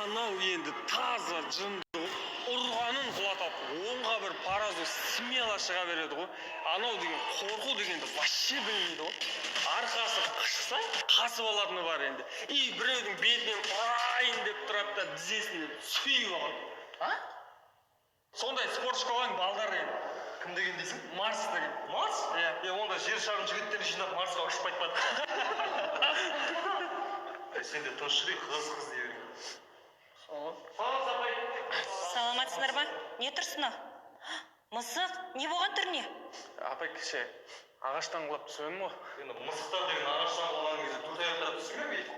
Анау енді таза жынды ғой. Ұрғанын құлатады, онға бір по разу смело шыға береді ғой. Анау деген қорқу дегенді вообще білмейді ғой. Арқасы қышыса, қасып алатыны бар енді. И біреудің бетінен ұрайын деп тұрады да, тізесінен сүйіп алады. А? Сондай спорт школаның балдары енді. Кім деген дейсің? Марс деген. Марс? Иә. Е, онда жер шарын жігіттерін жинап, Марсқа ұшып қайтпады. Е, сен де тыныш жүр, қыз қыз дей берген. Саламатсыз, апай. Саламатсыңдар ма? Не тұрсың мынау? Мысық, не болған түріне? Апай, кеше ағаштан құлап түсіп едім ғой. Енді мысықтар деген ағаштан құлаған кезде төрт аяқтап түсті ме бүйтіп?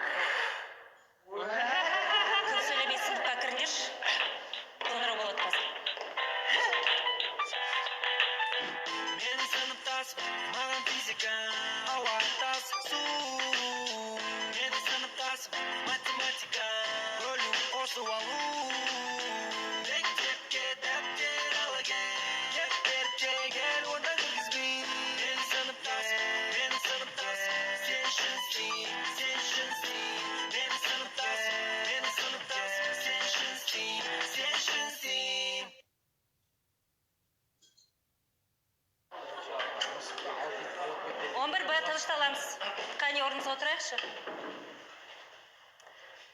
Көп сөйлемей сыныпқа кіріңдерші. Қоңырау болады қазір. Менің сыныптасым маған физика, ауа, тас, су. Менің сыныптасым математика, бөлу, қосу, алу. Мектепке дәптер ала кел, кептерге кел, онда кіргізбеймін. Менің сыныптасым, менің сыныптасым, сен үшін істеймін, сен үшін істеймін. Менің сыныптасым, менің сыныптасым, сен үшін істеймін, сен үшін істеймін. 11 Б, тынышталамыз. Қане, орнымызға отырайықшы.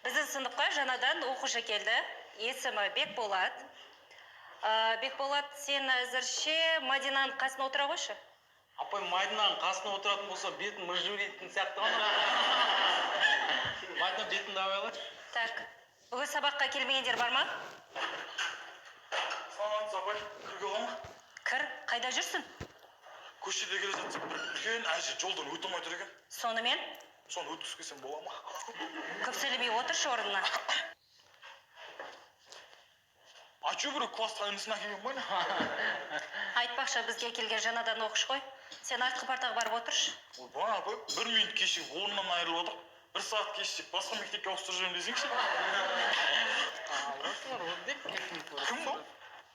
Біздің сыныпқа жаңадан оқушы келді. Есімі Бекболат. Бекболат, сен әзірше Мадинаның қасына отыра қойшы. Апай, Мадинаның қасына отыратын болса, бетін мыжып жіберетін сияқты ғой. Мадина, бетіңді абайлашы. Так, бүгін сабаққа келмегендер бар ма? Саламатсыз, апай, кіруге бола ма? Кір, қайда жүрсің? Көшеде келе жатсам, бір үлкен әже жолдан өте алмай тұр екен. Сонымен? Соны өткізіп келсем бола ма? Көп сөйлемей отыршы орнына. А че, біреу класстан інісін әкелген ба, не? Айтпақшы, бізге келген жаңадан оқушы ғой. Сен артқы партаға барып отыршы. Ойбай, апай, бір минут кешігіп орнынан айырылып отыр, бір сағат кешіксек, басқа мектепке ауыстырып жіберемін десеңші. Кім бұл?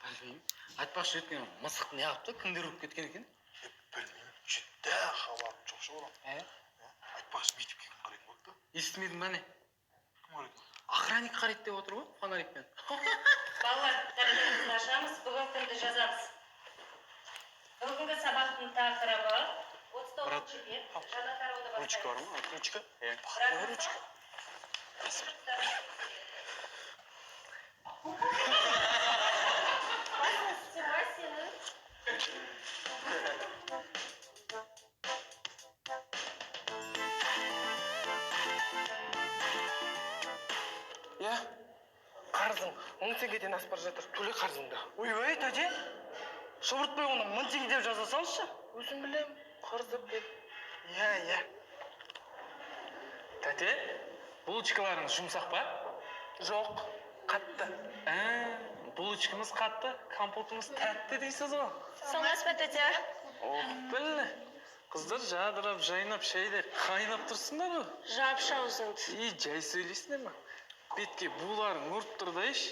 Білмеймін. Айтпақшы, өткен мысық неғыпты, кімдер ұрып кеткен екен? Е, білмеймін, жүдә хабарым жоқ ше одан. Ә? Айтпақшы, мектепке кім қарайтын болыпты? Естімедің ба, не? Кім қарайтын? Охранник қарайды деп отыр ғой фонарикпен. Балалар, дәптерімізді ашамыз, бүгінгі күнді жазамыз. Бүгінгі сабақтың тақырыбы 39-бет, жаңа тарауды бастаймыз. Ручка бар ма? Ручка? Иә. Бірақ Ручка. Басын істема сенің. Иә, қарызың 1000 теңгеден асып бара жатыр, төле қарызыңды. Ойбай, тәте, шұбыртпай оны 1000 теңге деп жаза салшы. Өзім білем, қарыз деп бер. Иә. Тәте, булочкаларыңыз жұмсақ па? Жоқ, қатты. Ә, булочкамыз қатты, компотымыз тәтті дейсіз ғой. Саламатсыз ба, тәте? Ох, біле. Қыздар жадырап, жайнап, шайдай қайнап тұрсыңдар ғой. Жапшы аузыңды. И жай сөйлейсіңдер ма? Бетке буларың ұрып тұр да еш.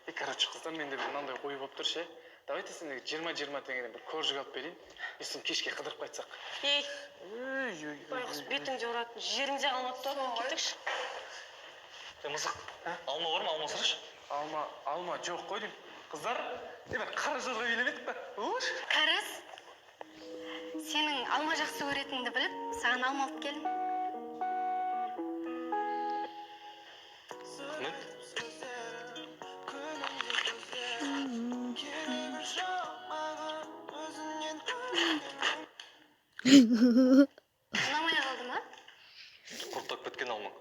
Е, короче, қыздар, менде бір мынандай ой болып тұр ше. Давайте сендерге 20-20 теңгеден бір коржик алып берейін. И сосын кешке қыдырып қайтсақ. Ей, Ой, ой, ой, байғұс, ой. бетіңде ұратын жерің де қалмапты ғой. Кеттікші. Е, мысық, алма бар ма? Алма сұрашы. Алма, алма жоқ қой деймін. Қыздар, е, бір қара жорға билеп едік па? Ош. Кәріс, сенің алма жақсы көретініңді біліп, саған алма алып келдім. Рахмет. Ұнамай қалды ма? Құрттап кеткен алмаң.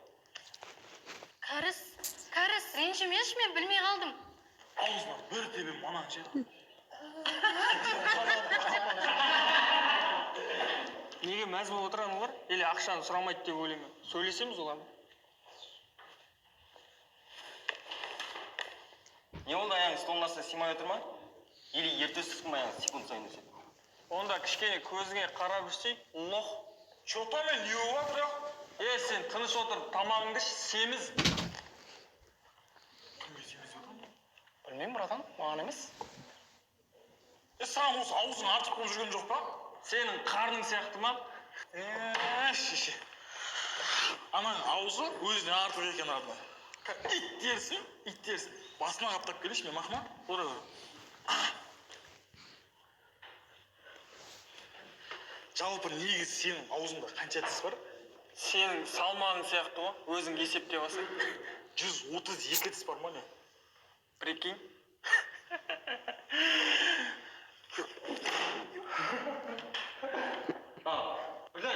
Кәріс, Кәріс, ренжімеші, мен білмей қалдым. Аузына бір тебем ананы ше. Неге мәз болып отырған олар? Или ақшаны сұрамайды деп ойлаймын. Сөйлесеміз олармен. Не болды, аяғың столдың астына сыймай отыр ма? Или ерте өсіпсің ба, аяғың секунд сайын өседі? Онда кішкене көзіңе қарап жүрсей, лох. Че там, е, не болып жатыр, е? Е, сен тыныш отырып тамағыңды іш, семіз. Кімге семіз деп отырмын? Білмеймін, братан, маған емес. Е, саған осы аузың артық болып жүрген жоқ па? Сенің қарның сияқты ма? Е, шеше. Ананың аузы өзіне артық екен арна. Ит терісі, ит терісі. Басыма қаптап келейінші мен, мақма. Ора. Жалпы негізі сенің аузыңда қанша тіс бар? Сенің салмағың сияқты ғой, өзің есептеп алсай. 132 тіс бар ма не? Прикинь. А, бля.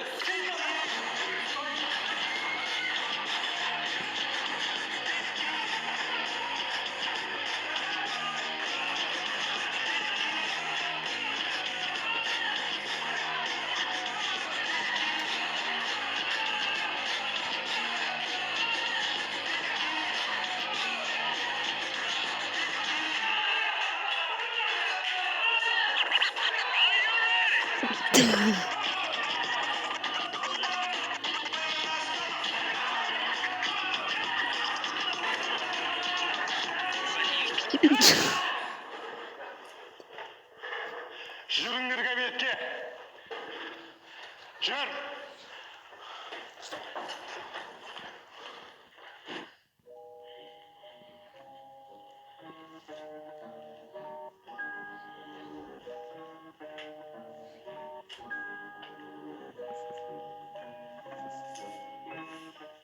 Жүріңдер кабинетке. Жүр.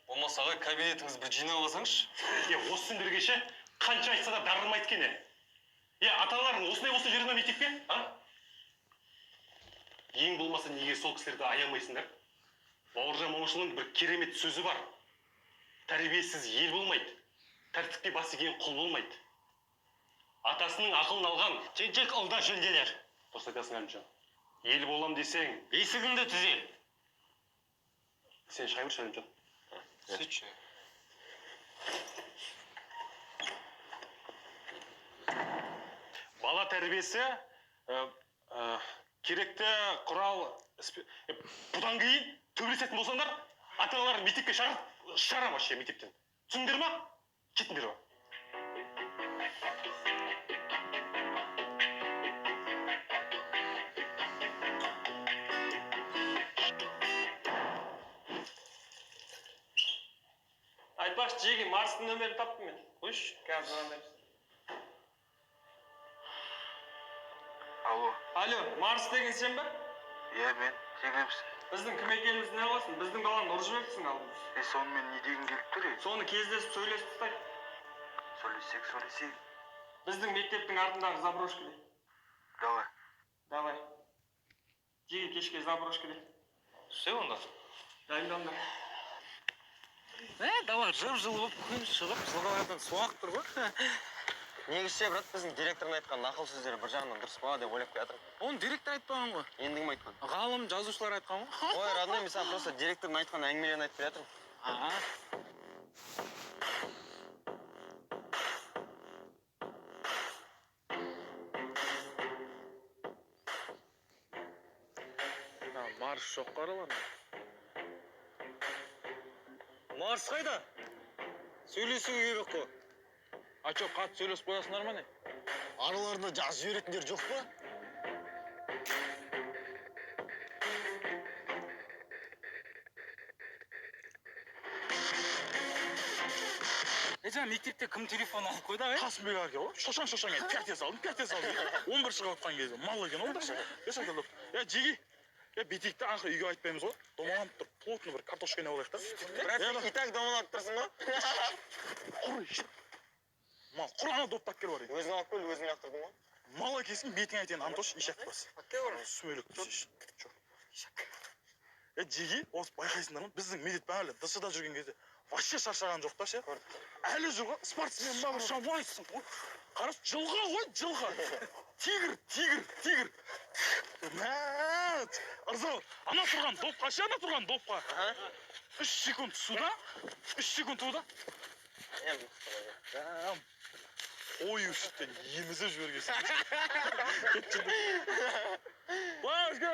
Болмаса, ағай, кабинетіңізді бір жинап алсаңызшы. Е, осы сендерге ше, қанша айтса да дарылмайды екен, е. Е, ата аналарың осындай болса жүре ма мектепке, а? Ең болмаса неге сол кісілерді аямайсыңдар? Бауыржан Момышұлының бір керемет сөзі бар: тәрбиесіз ел болмайды, тәртіпке бас иген құл болмайды. Атасының ақылын алған Тентек ұлда шөлделер. Дұрыс айтасың, Әлімжан. Ел болам десең, Есігіңді түзе. Сен шыға берші, Әлімжан. Сөйтші. Бала тәрбиесі керекті құрал. Бұдан кейін төбелесетін болсаңдар, ата аналарын мектепке шығарып шығарамын вообще мектептен, түсіндіңдер ма? Кетіңдер. Айтпақшы, жеге, Марстың нөмірін таптым мен. Қойшы, қазір звондаймыз. Алло. Алло, Марс деген сен ба? Иә, мен. Сен кімсің? Біздің кім екенімізді не қыласың? Біздің баланы ұрып жіберіпсің алдымыз. Е, сонымен не дегің келіп тұр, е? Соны кездесіп сөйлесіп тастайық. Сөйлессек, сөйлесейік. Біздің мектептің артындағы заброшкада. Давай. Давай. Жеге, кешке заброшкада. Все онда. Дайындалыңдар. Ә, дала жып жылы болып, күн шығып, жылғалардан су ағып тұр ғой. Негізі ше, брат, біздің директордың айтқан нақыл сөздері бір жағынан дұрыс па деп ойлап келатырмын. Оны директор айтпаған ғой. Енді кім айтқан? Ғалым, жазушылар айтқан ғой. Ой, родной, мен саған просто директордың айтқан әңгімелерін айтып келе жатырмын. А. Марс жоқ қой араларында. Марс қайда? Сөйлесуге керек қой. А чё, қатты сөйлесіп қоясыңдар ма, не? Араларында жазып жіберетіндер жоқ па? Е, жаңа мектепте кім телефон алып қойды, ағай? Қасымбек әке ғой. Шошаң, шошаң, е, пятте салдым, пятте салдым. 11 шығып жатқан кезде мал екен ол да. Е, шакал. Е, жеге. Е, бүйтейік та, ақыры үйге айтпаймыз ғой. Домаланып тұр, плотно бір картошка ойнап алайық та. Брат, сен и так домаланып тұрсың ғой. Құр. Мал, құр ана допты алып кел, бар. Өзің алып кел, өзің лақтырдың ғой. Мал әкесін бетіңе айтайын, Антош, ишак бас. Сүмелек. Е, жеге, осы байқайсыңдар ма? Біздің Медет әлі ДШ-да жүрген кезде вообще шаршаған жоқ та ше. Әлі жүр ғой, спортсмен ба, бір шамайсың ғой. Қарашы, жылқы ғой, жылқы. Тигр, тигр, тигр. Мә, ырза, ана тұрған допқа ше, ана тұрған допқа. 3 секунд суда, 3 секунд суда. Е, мықты ғой. Мә, қою сүттен емізіп жібергенсің. Кетші. Let's go.